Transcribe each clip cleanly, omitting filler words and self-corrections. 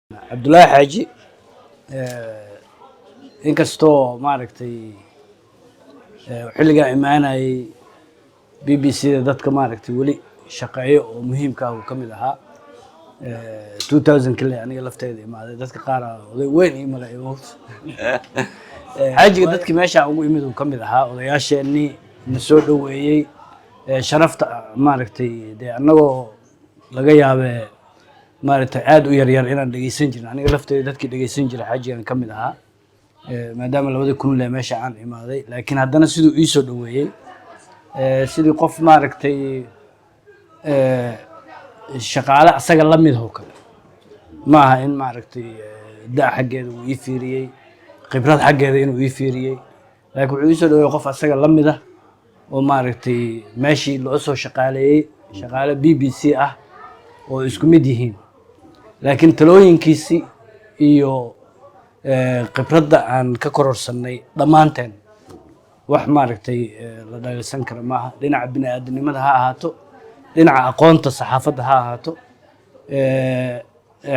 Cabdullaahi Xaaji, inkastoo maaragtay xilligaa imaanayay BBC da dadka maaragtay weli shaqeeyo oo muhiimka ah uu ka mid ahaa, 2000 kale aniga lafteeda imaaday. Dadka qaar aa oday weyn ii maleeyo moogta. Xaajiga dadkii meesha ugu imid uu ka mid ahaa, odayaasheenii na soo dhoweeyey. Sharafta maaragtay dee annagoo laga yaabee maaragtay aada u yaryar inaan dhegeysan jirin, aniga lafteeda dadkii dhegeysan jiray xaajigan ka mid ahaa, maadaama 2000 le meesha aan imaaday. Laakiin haddana siduu ii soo dhoweeyey, sidii qof maaragtay shaqaale asaga la mid oo kale ma aha in maaragtay da' xaggeeda uu ii fiiriyey, khibrad xaggeeda inuu ii fiiriyey, laakiin wuxuu ii soo dhoweeyey qof asaga la mid ah oo maaragtay meeshii loo soo shaqaaleeyey, shaqaale BBC ah oo isku mid yihiin. Laakiin talooyinkiisi iyo khibradda aan ka kororsanay dhammaanteen wax maaragtay la dhaliilsan kara maaha. Dhinaca bini aadamnimada ha ahaato, dhinaca aqoonta saxaafadda ha ahaato.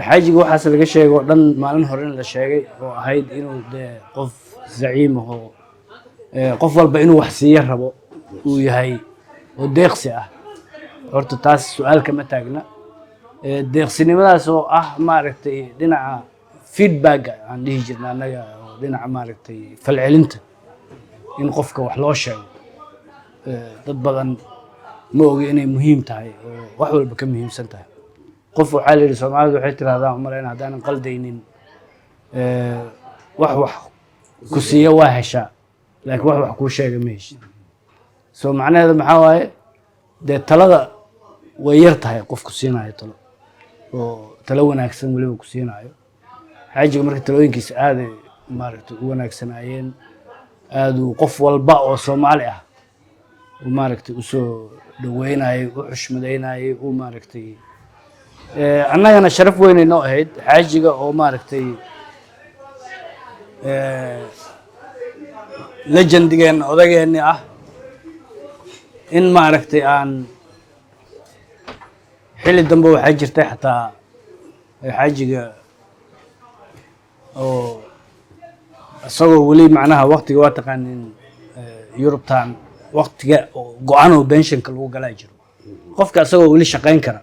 Xaajiga waxaas laga sheegay oo dhan maalin horena la sheegay oo ahayd inuu dee qof zaciim ahoo qof walba inuu wax siiyo rabo uu yahay oo deeqsi ah, horta taas su-aal kama taagna. Deeqsinimadaas oo ah maaragtay dhinaca feedbacka aan dhihi jirna annaga, oo dhinaca maaragtay falcelinta in qofka wax loo sheego, dad badan ma ogi inay muhiim tahay oo wax walba ka muhiimsan tahay. Qof waxaa la yidhi, Soomaalidu waxay tirahdaan, umalayna haddaanan qaldaynin, wax wax ku siiya waa heshaa, laakiin wax wax kuu sheega ma heshid. So macnaheedu maxaa waaye? Dee talada way yar tahay qofku siinayo talo oo talo wanaagsan weliba ku siinayo. Xaajiga marka talooyinkiisa aaday maaragtay u wanaagsanaayeen, aaduu qof walba oo Soomaali ah uu maaragtay usoo dhaweynayay, u xushmadaynayay, u maaragtay annagana sharaf weynay noo ahayd xaajiga oo maaragtay legendigeenna, odageenni ah, in maaragtay aan xilli dambe waxaa jirtay xataa xaajiga oo isagoo weli macnaha waktiga waa taqaanin Yurubtan waktiga oo go-an oo pensionka lagu galaa jiro, qofka isagoo weli shaqayn kara,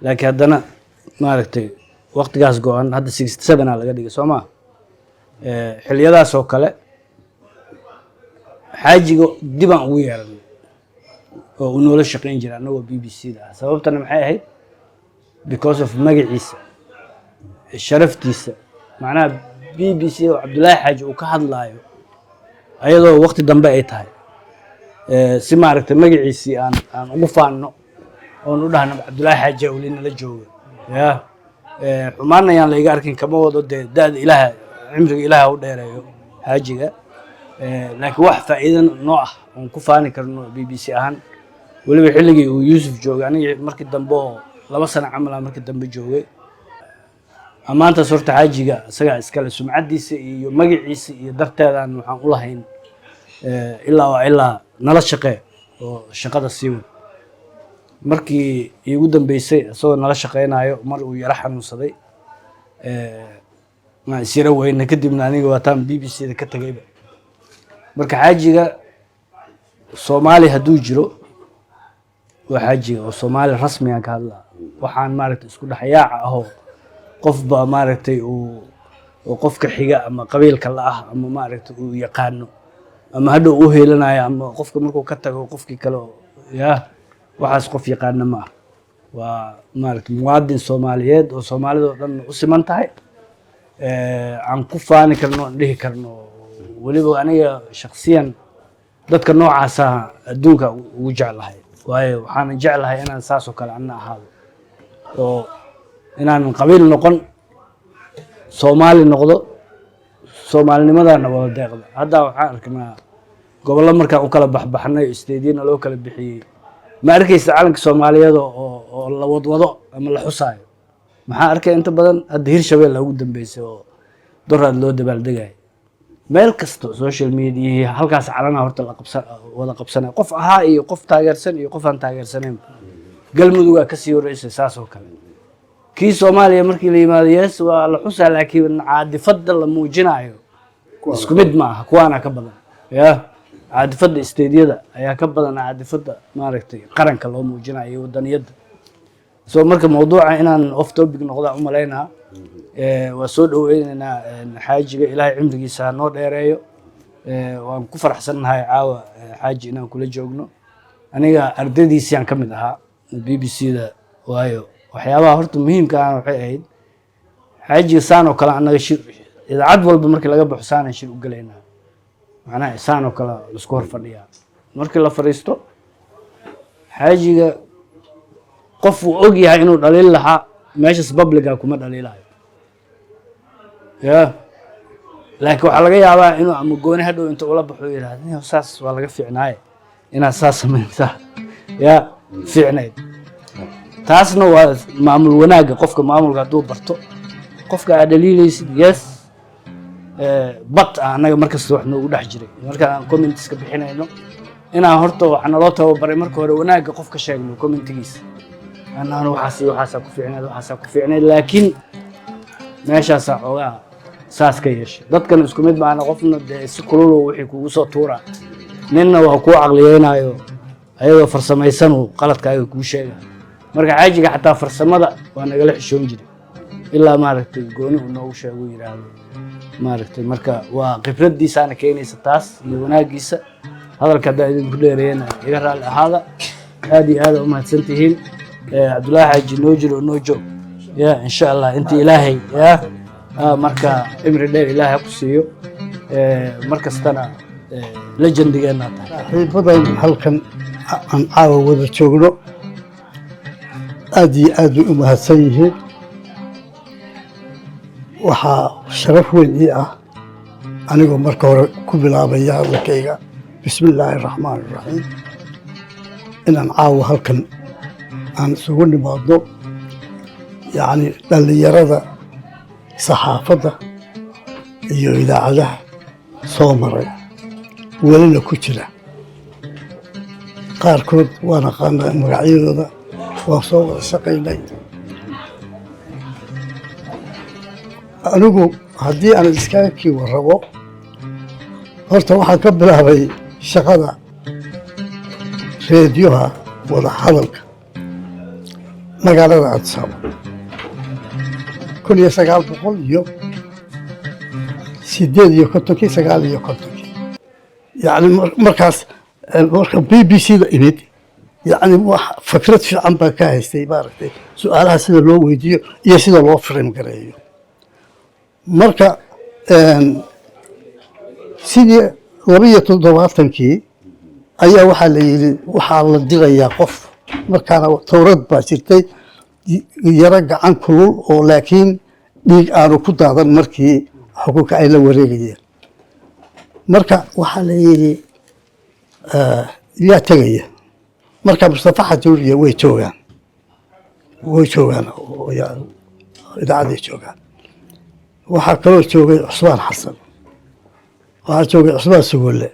laakiin haddana maaragtay waktigaas go-an hadda 67 aa laga dhigay, soo maa? Xilliyadaas oo kale xaajiga dibaan ugu yeeranay oo uu noola shaqayn jiray annagoo BBC da ah. Sababtana maxay ahayd? Because of magaciisa, sharaftiisa, macnaha BBC oo Cabdullaahi Xaaji uu ka hadlaayo ayadoo wakti dambe ay tahay, si maaragtay magaciisii aan ugu faanno oon u dhahno Cabdullaahi Xaaji weli nala jooga. Ya xumaanna yaan layga arkin, kama wado dee da-da Ilaaha, cimriga Ilaaha u dheereeyo xaajiga, laakiin wax faa'iido noo ah oon ku faani karno BBC ahaan, weliba xilligii uu Yuusuf joogay. Aniga markii dambe oo 2 sano camal ah markii dambe joogay. Ammaantaas horta xaajiga isagaa iskale, sumcaddiisa iyo magaciisa iyo darteedaan waxaan u lahayn ilaa waa ilaa nala shaqee oo shaqada sii wad. Markii iigu dambeysay isagoo nala shaqeynayo, mar uu yaro xanuunsaday, waan isyaro weyna, kadibna aniga waataan BBC da ka tegayba. Marka xaajiga Soomaali hadduu jiro waa xaajiga oo Soomaali rasmigan ka hadlaa. Waxaan maaragtay isku dhexyaaca ahoo qofba maaragtay uu qofka xiga ama qabiilka la ah ama maaragtay uu yaqaano ama hadhow u heelanayo ama qofka markuu ka tago qofkii kale ya waxaas qof yaqaana ma ah. Waa maaragtay muwaadin Soomaaliyeed oo Soomaalida oo dhan u siman tahay, aan ku faani karno, aan dhihi karno. Weliba aniga shaksiyan dadka noocaasa adduunka ugu jeclahay, waayo waxaanan jeclahay inaan saas oo kale anna ahaado oo inaanan qabiil noqon, Soomaali noqdo, Soomaalinimadana wada deeqda. Hadda waxaan arkaynaa gobollo markaan u kala baxbaxnay, isteedyana loo kala bixiyey, ma arkaysa calanka Soomaaliyeed oo la wadwado ama la xusaayo. Maxaa arkay? Inta badan hadda Hirshabelle ugu dambeysay oo doraad loo dabaaldegayo, meel kasta social media halkaas calana horta la qabsa wada qabsanaya, qof ahaa iyo qof taageersan iyo qof aan taageersanayn. Galmudugaa kasii horeysay saas oo kale. Kii Soomaaliya markii la yimaado, yes, waa la xusaa, laakiin caadifada la muujinayo isku mid ma aha. Kuwaana ka badan ya caadifada state-yada ayaa ka badan caadifada maaragtay qaranka loo muujinayo iyo wadaniyadda. So marka mawduuca inaan off topic noqda u malaynaa. Waa soo dhoweyneynaa xaajiga, Ilaahay cimrigiisa ha noo dheereeyo. Waan ku faraxsannahay caawa, xaaji, inaan kula joogno. Aniga ardaydiisii ka mid ahaa BBC da, waayo waxyaabaha horta muhiimka ahna waxay ahayd xaajiga saan oo kale annaga shir idaacad walba markii laga baxo saanaan shir u gelaynaa, macnaha saan oo kale laisku hor fadhiyaa. Markii la fadhiisto, xaajiga qof uu og yahay inuu dhaliil lahaa meeshas public-ga kuma dhaliilayo ya, laakiin waxaa laga yaabaa inuu ama gooni hadhow inta ula baxo yidhahdo, "Niyow, saas waa laga fiicnaaye, inaad saas samayntaa ya fiicnayd." Taasna waa maamul wanaagga. Qofka maamulka hadduu barto, qofka aad dhaliilaysid, yes, but annaga markasta wax noogu dhex jiray marka aan comments-ka bixinayno inaan horta waxa naloo tababaray marka hore wanaagga qofka sheegno comment-igiisa, anaan waxaas iyo waxaasaa ku fiicnayd, waxaasaa ku fiicnayd, laakiin meeshaasaa xoogaa saas ka yeeshay. Dadkan isku mid maana, qofna dee si kululo wixii kugu soo tuuraa, ninna waa kuu caqliyeynayo ayadoo farsamaysanuu qaladkaaga kuu sheega. Marka xaajiga xataa farsamada waa nagala xishoon jiray ilaa maaragtay gooni uu noogu sheego uu yidhaahdo maaragtay. Marka waa khibraddiisaana keenaysa taas iyo wanaaggiisa. Hadalka haddaa idinku dheereeyana iga raalli ahaada. Aad iyo aad u mahadsan tihiin. Cabdullaahi Xaaji, noo jiro oo noo joog ya, insha Allah, inta Ilaahay ya marka cimri dheer Ilaahay ha ku siiyo. Mar kastana legend-igeenaa tahay. Saaxiibadan halkan aan caawa wada joogno aad iyo aad bay u mahadsan yihiin. Waxaa sharaf weyn ii ah, anigoo marka hore ku bilaabaya hadalkayga bismi illaahi araxmaan iraxiim, inaan caawa halkan aan isugu nimaadno, yacni dhallinyarada saxaafadda iyo idaacadaha soo maray, welina ku jira. Qaarkood waan aqaanaa magacyadooda, waan soo wada shaqaynay. Anigu haddii aan iskaga kii warrabo, horta waxaan ka bilaabay shaqada reediyoha wada hadalka magaalada Addis Ababa 1958-kii, 59-kii. Yacni markaas marka BBC da imid, yacni wax fikrad fiican baan ka haystay maaragtay su-aalaha sida loo weydiiyo iyo sida loo frame gareeyo. Marka sidii 72-kii ayaa waxaa la yidhi waxaa la dirayaa qof. Markaana towrad baa jirtay yaro gacan kulul oo laakiin dhiig aanu ku daadan markii xukunka ay la wareegayeen. Marka waxaa la yidhi, yaa tegaya? Marka Mustafa Xajuuriya way joogaan, way joogaan oo idaacaday joogaan. Waxaa kaloo joogay Cusmaan Xasan, waxaa joogay Cusmaan Sugulle,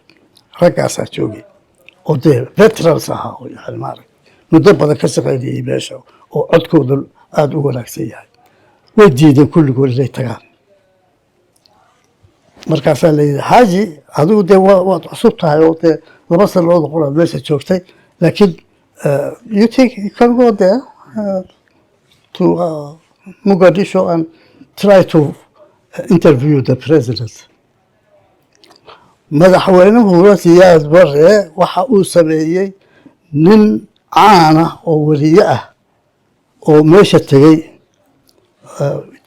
raggaasaa joogay oo dee veterans ahaa oo yani maarag muddo badan ka shaqaynayay meesha oo codkooda aada u wanaagsan yahay. Way diideen kulligood inay tagaan. Markaasaa la yidhi, xaaji, adigu dee waad cusub tahay oo dee 2 sanadood quraad meesha joogtay, laakiin you think you can go there to Mogadishu and try to interview the president. Madaxweynuhu Siyaad Bare waxa uu sameeyey nin caana oo weriye ah oo meesha tegey,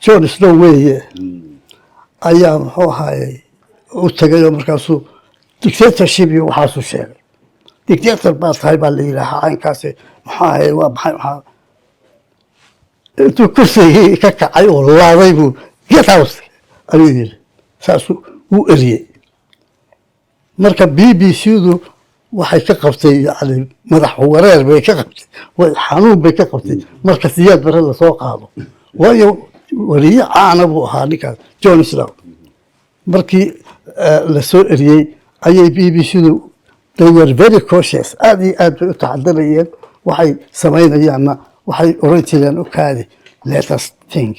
John Snow weeye, ayaa muxuu ahaayey u tegay oo markaasuu dictatorship iyo waxaasuu sheegay. Dictator baa tahay baa la yidhaahaa caynkaasi, maxaa ahaye, waa maxay? Maxaa intuu kursigii ka kacay oo laaday buu "Get out" ayuu yidhi, saasuu wuu eriyey. Marka BBC-du waxay ka qabtay yani madax wareer bay ka qabtay, xanuun bay ka qabtay marka Siyaad Bare lasoo qaado, waayo weriye caana buu ahaa ninkaas John Snow. Markii lasoo eriyey ayay BBC-du, they were very cautious, aad iyo aad bay u taxadarayeen waxay samaynayaanna. Waxay oran jireen, u kaadi. Let us think.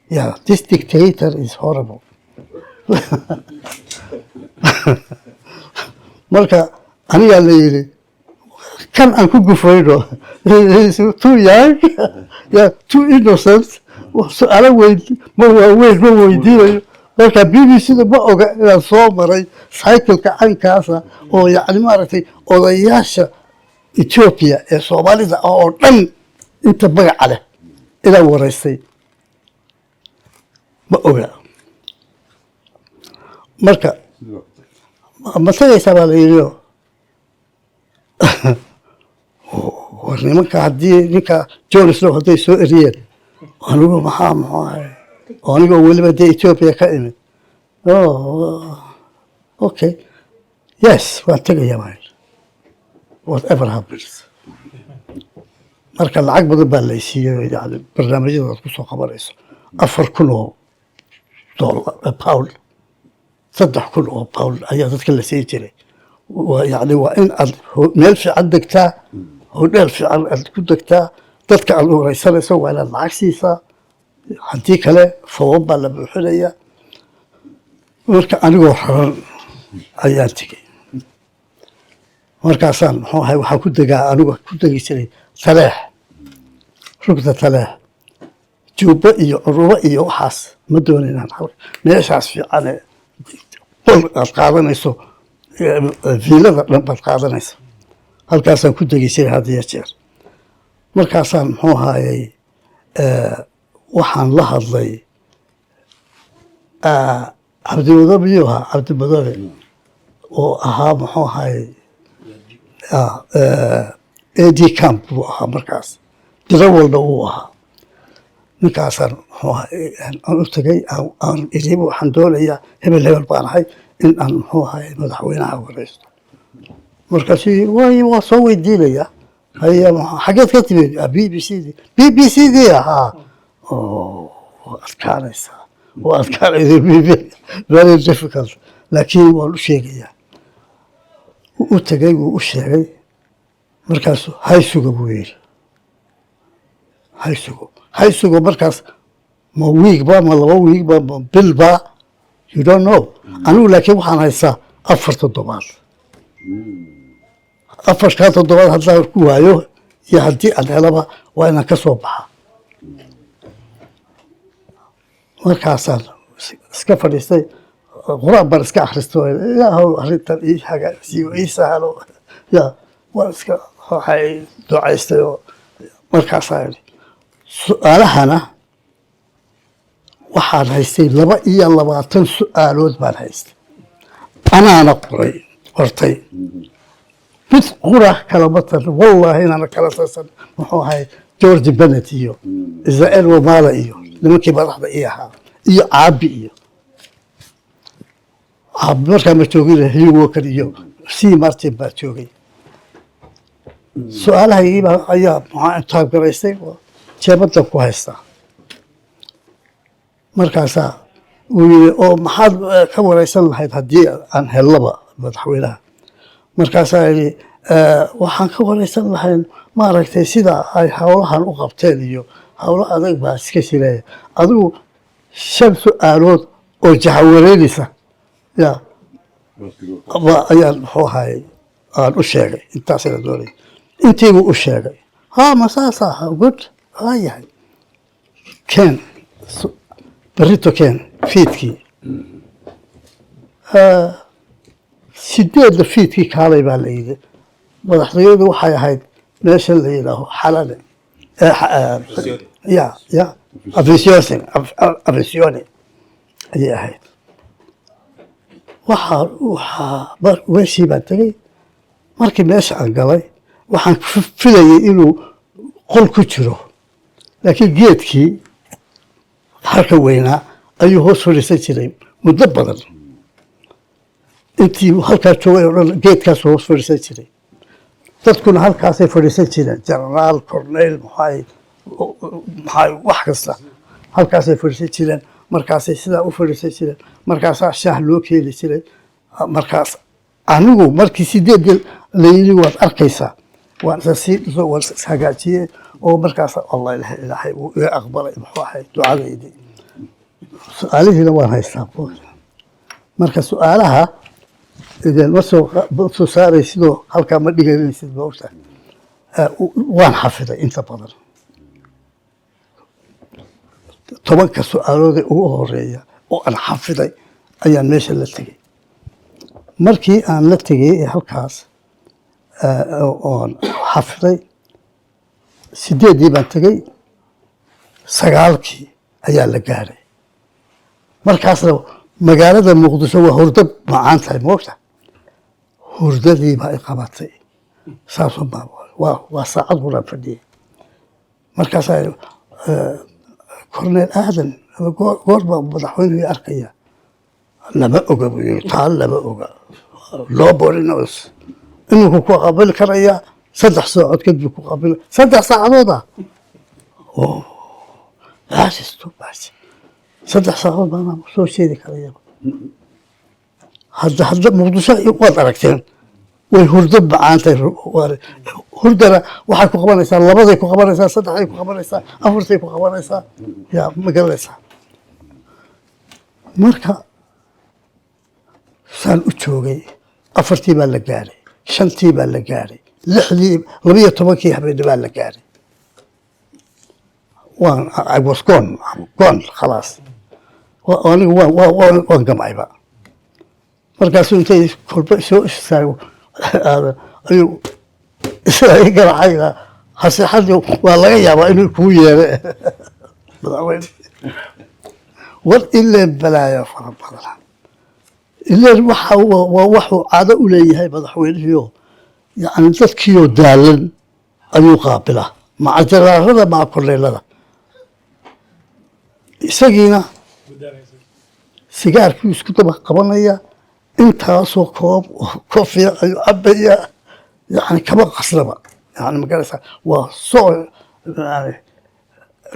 Yeah, this dictator is horrible. Marka anigaa la yidhi, kan aan ku gufayno, too young, yeah, too innocent, su-aalo weyd ma waaweyn ma weydiinayo. Marka BBC da ma oga inaan soo maray cycle-ka cankaasa oo yacni maaragtay odayaasha Ethiopia ee Soomaalida ah oo dhan inta magaca leh inaan waraystay ma oga. Marka ma tagaysaa baa la yidhi. War nimanka, haddii ninka John Snow hadday soo eriyeen, anigu maxaa, muxuu ahay, oo anigoo weliba dee Ethiopia ka imid? Oh, okay, yes, waan tegaya baan yidhi, whatever happens. Marka lacag badan baa la isiiyey, yani barnaamijyada aad kusoo qabanayso, 4000 oo dollar, pound, 3000 oo pound ayaa dadka la siin jiray. Waa yani waa in aad meel fiican degtaa, hodheel fiican aad ku degtaa, dadka aad wareysanayso waa inaad lacag siisaa, haddii kale foomam baa la buuxinaya. Marka anigoo raran ayaan tegey. Markaasaan, muxuu ahay, waxaa ku degaa, anigu ku degi jiray Taleex, rugta Taleex. Juubbo iyo curubo iyo waxaas ma doonaynaan, meeshaas fiicane qol aad qaadanayso, viilada dhan baad qaadanaysa, halkaasaan ku degi jiray had iyo jeer. Markaasaan, muxuu ahaayey, waxaan la hadlay Cabdimadoobe, miyuu ahaa Cabdimadoobe oo ahaa, muxuu ahaayey, aide-de-camp buu ahaa markaas, dirawalna uu ahaa. Ninkaasaan, muxuu ahay, aan u tegay, aan iri, waxaan doonayaa, hebel hebel baan ahay, in aan, muxuu ahay, madaxweynaha wareysto. Markaasuu yiri, waay, waa soo weydiinaya. Haya, xageed ka timid? BBC d. BBC d ahaa oo waa adkaanaysaa, waa adkaanaysa, very difficult, laakiin waan u sheegayaa. Wuu u tegay, wuu u sheegay. Markaasu hay suga buu yidhi, hay sugo, hay sugo. Markaas ma wiigba, ma 2 wiigba, ma bilba, you don't know. Anigu laakiin waxaan haystaa 4 toddobaad. Afarkaa toddobaad haddaan ku waayo iyo haddii aan helaba, waa inaan ka soo baxa. Markaasaan iska fadhiistay, qur-aan baan iska akhristay, Ilaahow arrintan ii hagaagsiyo, ii sahlo. Ya, waan iska waxay ducaystay oo markaasaa idhi su-aalahana waxaan haystay 22 su-aalood baan haystay, anaana qoray, qortay, mid qura kalama tan, wallaahi inaana kala tarsan, muxuu ahay, George Bennett iyo Israel Wamala iyo nimankii madaxda ii ahaa iyo Caabi iyo Caabi markaa ma joogin, Hugh Walker iyo C Martin baa joogay. Su-aalahaygii ayaa maxaa intaab garaystay, jeebadda ku haystaa. Markaasaa uu yiri, oo maxaad ka wareysan lahayd haddii aan helloba madaxweynaha? Markaasaa yidhi, waxaan ka wareysan lahayn, maaragtay, sida ay howlahan u qabteen iyo howlo adag baa iska jiraya. Adigu shan su-aalood oo jahawareynaysa ya ayaan, muxuu ahay, aan u sheegay, intaasna doonay. Intiibuu u sheegay. Ha, ma saas aha? Good, waa yahay, ken berrito, ken fiidkii, 8-da fiidkii kaalay baa la yidhi. Madaxtooyadu waxay ahayd meesha la yidhaaho Xalane, ya Aviazione ayay ahayd. Waxaa meeshii baan tegey. Markii meesha aan galay, waxaan filayay inuu qol ku jiro, laakiin geedkii harka weynaa ayuu hoos fadhiisan jiray muddo badan. Intii halkaa joogay oo dhan geedkaasuu hoos fadhiisan jiray. Dadkuna halkaasay fadhiisan jireen, generaal, corneyl, maxay maxay, wax kasta halkaasay fadhiisan jireen. Markaasay sidaa u fadhiisan jireen, markaasaa shaah loo keeni jiray. Markaas anigu markii 8-dii la yidhi waad arkaysaa, waan isa sii dhiso, waan is hagaajiyey. Oo markaas Allah, Ilaahay wuu iga aqbalay, muxuu ahay, ducadaydii. Su-aalihiina waan haystaa. Marka su-aalaha ideen ma soo saaraysidoo halkaa ma dhiganaysid, ma ogtahay? Waan xafiday inta badan 10-ka su-aaloodee ugu horeeya oo aan xafiday ayaan meesha la tegey. Markii aan la tegey halkaas oon xafiday, 8-dii baan tegey, 9-kii ayaa la gaaray. Markaasna magaalada Muqdisho waa hurdo macaan tahay, moogta? Hurdadii baa i qabatay. Saasoo baa waa saacad quraan fadhiyey. Markaasaa "Korneel Aadan, goor baa madaxweynuhu i arkaya?" "Lama oga," buu yiri. "Taa lama oga. Nobody knows. Iminku ku qaabili karaya, 3 saacood kadib ku qaabili." 3 saacadood ah? Oh, that is too much. 3 saacadood baana soo jeedi karaya. Hadda Muqdisho waad aragteen, way hurdo macaantahay. Hurdana waxay ku qabanaysaa labaday ku qabanaysaa, saddexday ku qabanaysaa, afartay ku qabanaysaa, yaa ma garanaysaa? Marka saan u joogay, 4-tii baa la gaaray, 5-tii baa la gaaray, 6-dii, 12-kii habeenni baa la gaaray. Waan, I was gone, gone, khalaas. Anigu waan gamcayba. Markaasuu intay kolba soo istaago aadan ayuu isaga i garaacay. Haseexadii waa laga yaabaa inuu kuu yeero madaxweyne. War ileen balaayo fara badan ileen waxa waa waxuu caado u leeyahay madaxweynihiio, yacni dadkiioo daalan ayuu qaabilaa, maca jaraarada, maca korneelada. Isagiina sigaarkii isku daba qabanaya, intaasoo koob oo coffee ayuu cabayaa, yani kama qasnaba. Yani magaraysaa, waa soo yani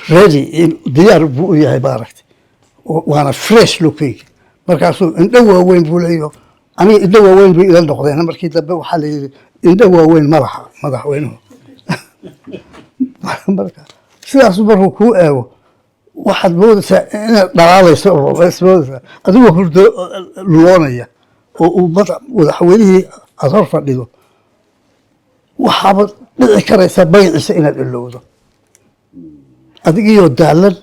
ready, diyaar buu u yahay, maaragtay, waana fresh looking. Markaasuu indho waaweyn buu leeyaho. Aniga indho waaweyn bay ila noqdeen. Markii dambe waxaa la yidhi indho waaweyn ma laha madaxweynuhu. Marka sidaasu markuu kuu eego, waxaad moodaysaa inaad dhalaalayso oo is moodaysaa adigoo hurdo luloonaya oo uu madaxweynihii aada hor fadhido. Waxaaba dhici karaysaa magaciisa inaad ilowdo, adigiioo daalan,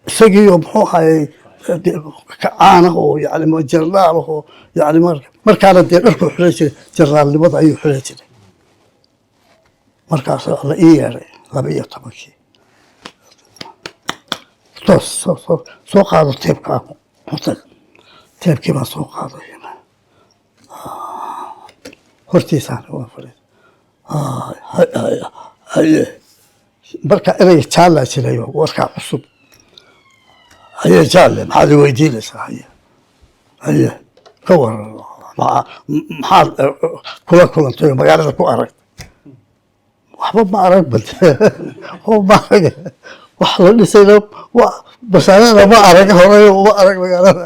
isagiioo muxuu ahayey kacaana oo yani jarnaal oo yani markaana dee dharkuu xiran jiray jarnaalnimada ayuu xiran jiray. Markaasoo la ii yeedhay 12-kii, "Toos soo qaado teebkaa ku tag." Teebkii baan soo qaaday, hortiisaan waan fadhiis. "Haye." Marka ereyga jaallaa jirayo, warkaa cusub. "Haye jaalle, maxaad i weydiinaysaa? Haye, haye, ka waran, maxaad kula kulantay oo magaalada ku aragtay?" "Waxba ma arag, bad waxba ma arag. Wax la dhisayna masaarada ma arag, horey uma arag magaalada.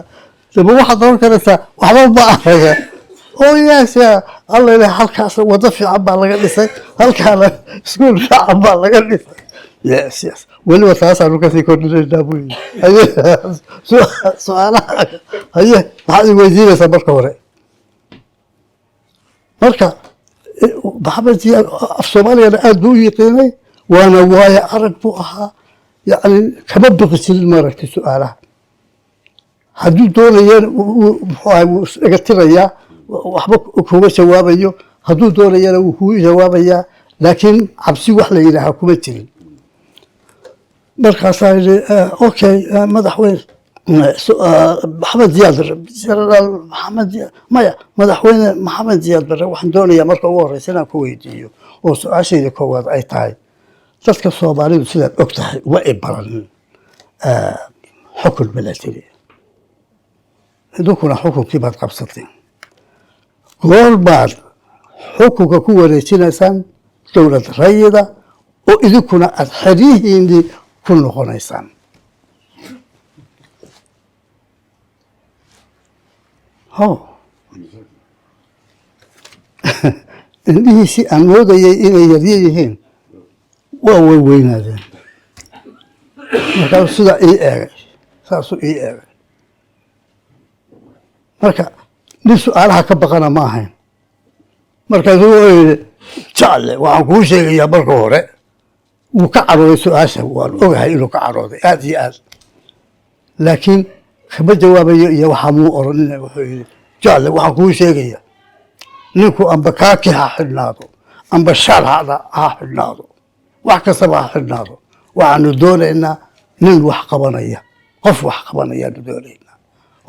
Daba waxaad oran karaysaa waxba ma araga." "Oh yes, ya Alla ilaah, halkaas wado fiican baa laga dhisay, halkaana iskuul fiican baa laga dhisay." Yes, weliba taasaanu kasii kordhinaynaa," buu yidhi. "Haye, su-aalaha, haye, maxaad i weydiinaysaa?" Marka hore marka Maxamed Siyaad af Soomaaligana aad buu u yiqiinay, waana waayo arag buu ahaa. Yacni kama biqi jirin, maaragtay, su-aalaha. Hadduu doonayana muxuu ahay, wuu isdhaga tirayaa, waxba kuma jawaabayo. Hadduu doonayana wuu kuu jawaabayaa, laakiin cabsi wax la yidhaaha kuma jirin. Markaasaa yidhi, "Okay, madaxweyne Maxamed Ziyaad Barre, Generaal Maxamed Ziyaad, maya, madaxweyne Maxamed Ziyaad Barre, waxaan doonayaa marka ugu horeysa inaan ku weydiiyo oo su-aashayda koowaad ay tahay, dadka Soomaalidu sidaad og tahay uma ay baranin xukun milatary, idinkuna xukunkii baad qabsatay. Goor baad xukunka ku wareejinaysaan dowlad rayida oo idinkuna aada xeryihiinii ku noqonaysaan?" Ho, indhihiisii aan moodayay inay yaryo yihiin. Waa way weynaadeen. Markaasuu sidaa ii eegay, saasuu ii eegay. Marka nin su-aalaha ka baqana ma ahayn. Markaasuu wuxuu yidhi, "Jacle, waxaan kuu sheegayaa marka hore." Wuu ka carooday su-aasha, waan ogahay inuu ka carooday aad iyo aad, laakiin kama jawaabayo iyo waxaa muu oranina. Wuxuu yidhi, "Jacle, waxaan kuu sheegayaa, ninku amba kaaki ha xidhnaado, amba shaal ha xidhnaado, wax kastaba ha xidhnaado, waxaanu doonaynaa nin wax qabanaya, qof wax qabanayaanu doonaynaa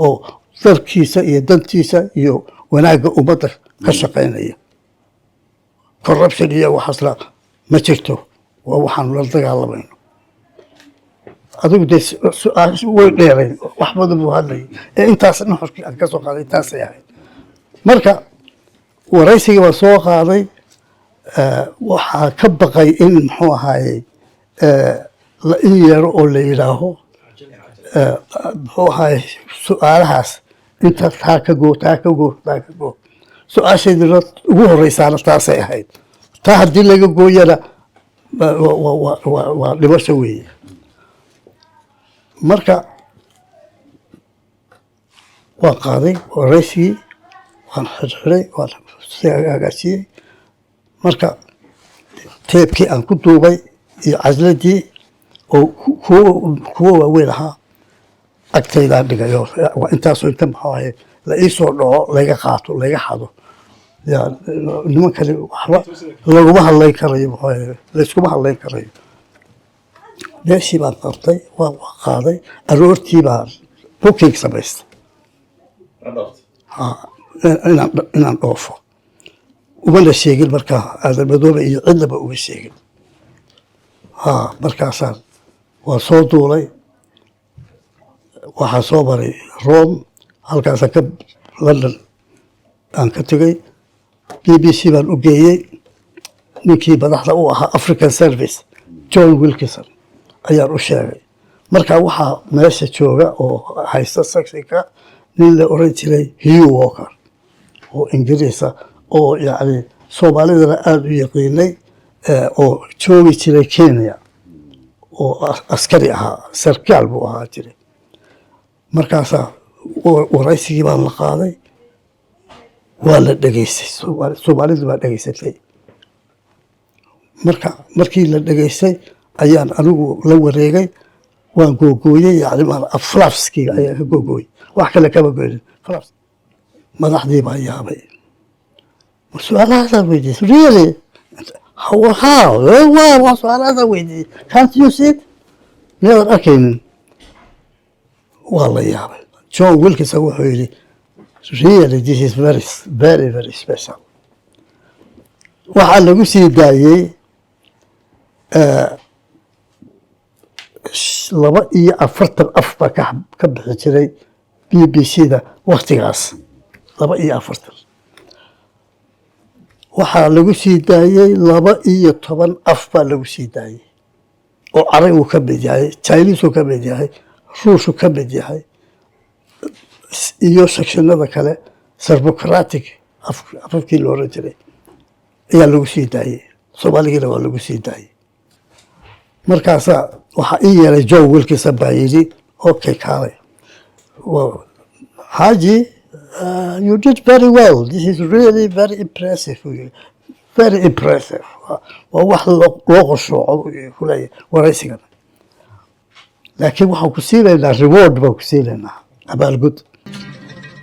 oo dalkiisa iyo dantiisa iyo wanaagga ummadda ka shaqaynaya. Corruption iyo waxaasla ma jirto, waa waxaanu la dagaalamayno." Adigu dee su-aal way dheeray, wax badan buu hadlayay, ee intaas nuxurkii aan ka soo qaaday intaasay ahayd. Marka waraysigii baa soo qaaday. Waxaa ka baqay in, muxuu ahaayey, la ii yeero oo la yidhaaho, muxuu ahaayey, su-aalahaas inta taa ka goo, taa ka goo, taa ka goo. Su-aashaydina ugu horeysaana taasay ahayd. Taa haddii laga gooyana waa dhimasho weeye. Marka waan qaaday waraysigii, waan xirxiray, waan si hagaajiyey. Marka teebkii aan ku duubay iyo casladii oo kuwa waaweyn ahaa agtaydaan dhigay, oo waa intaasoo inta, muxuu ahay, la iisoo dhaco, layga qaato, layga xado, ya nimankani waxba laguma hadlayn karayo, muxuu ahay, layskuma hadlayn karayo. Meeshii baan qabtay, waa qaaday. Aroortii baan booking samaystay inaan dhoofo. Umana sheegin markaa Aadan Madoobe iyo cidnaba uma sheegin. Ha, markaasaan waan soo duulay. Waxaa soo maray Rome, halkaasaan ka London aan ka tegey. BBC baan u geeyey. Ninkii madaxda u ahaa African Service, John Wilkinson, ayaan u sheegay. Marka waxaa meesha jooga oo haysta sectionka nin la oran jiray Hugh Walker oo Ingiriisa, oo yacni Soomaalidana aada u yaqiinay, oo joogi jiray Kenya, oo askari ahaa, sarkaal buu ahaa jiray. Markaasaa waraysigii baan la qaaday, waa la dhegeystay, Soomaalidu baa dhegeysatay. Marka markii la dhegeystay ayaan anigu la wareegay, waan googooyey, yani flapskii ayaan ka googooyey, wax kale kama goynin, flaps. Madaxdii baa yaabay. Su-aalahaasaan weydiisay? Really? How? Waa su-aalahaasaan weydiiyey. Can't you see it? Miyaadan arkaynin? Waa la yaabay. John Wilkinson wuxuu yidhi, "Really, this is very, very, very special." Waxaa lagu sii daayey 42 af baa ka bixi jiray BBC da waktigaas, 42. Waxaa lagu sii daayey 12 af baa lagu sii daayey, oo Carabigu ka mid yahay, Chineseu ka mid yahay, Ruushu ka mid yahay, iyo sectionada kale, Serbocratic afafkii la oran jiray ayaa lagu sii daayey. Soomaaligiina waa lagu sii daayey. Markaasaa waxaa ii yeelay John Wilkinson baa yidhi, "Okay, kaalay Haji, you did very well. This is really very impressive," buu yidhi. "Very impressive." Waa wax loo qoshuuco buu kuleeyahay waraysigan, laakiin waxaan ku siinaynaa reward baan ku siinaynaa, abaalgud.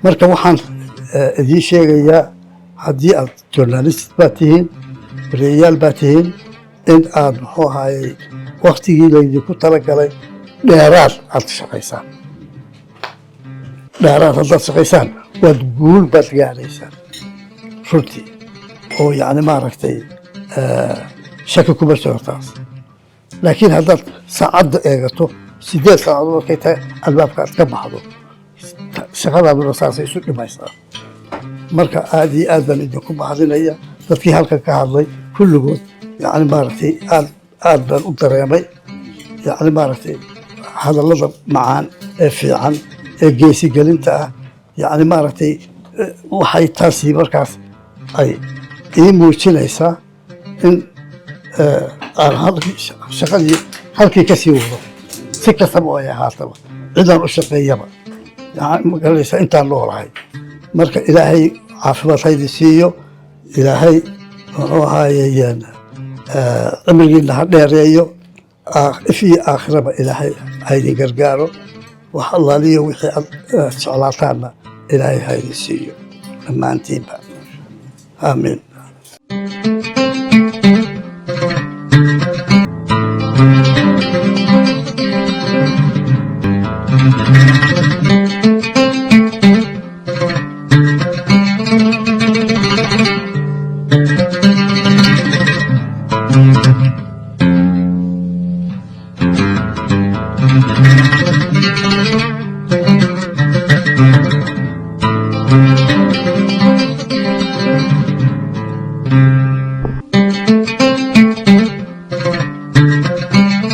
Marka waxaan idiin sheegayaa, haddii aad journalist baa tihiin, wariyayaal baa tihiin, in aad, muxuu ahaayey, waktigii laydinku talagalay dheeraad aad shaqaysaan. Dheeraad haddaad shaqaysaan, waad guul baad gaadhaysaan runtii, oo yacni maaragtay shaki kuma jiro taas. Laakiin haddaad saacadda eegato, 8 saacadood markay tahay albaabka aad ka baxdo, shaqadaaduna saasay isu dhimaysaa. Marka aad iyo aad baan idinku mahadinaya dadkii halkan ka hadlay kulligood. Yacni maaragtay aad aad baan u dareemay, yacni maaragtay, hadallada macaan ee fiican ee geesigelinta ah. Yacni maaragtay waxay taasi markaas ay ii muujinaysaa in Aan shaqadii halkii ka sii wado, si kastaba oo ay ahaataba, cidaan u shaqeeyaba, yani ma garanaysaa, intaan noolahay. Marka Ilaahay caafimaad haydi siiyo, Ilaahay muxuu ahaaye cimrigiina ha dheereeyo, if iyo aakhiraba Ilaahay ha idin gargaaro. Wax allaaliyo wixii aad jeclaataanna Ilaahay ha idin siiyo dhammaantiinba. Aamiin.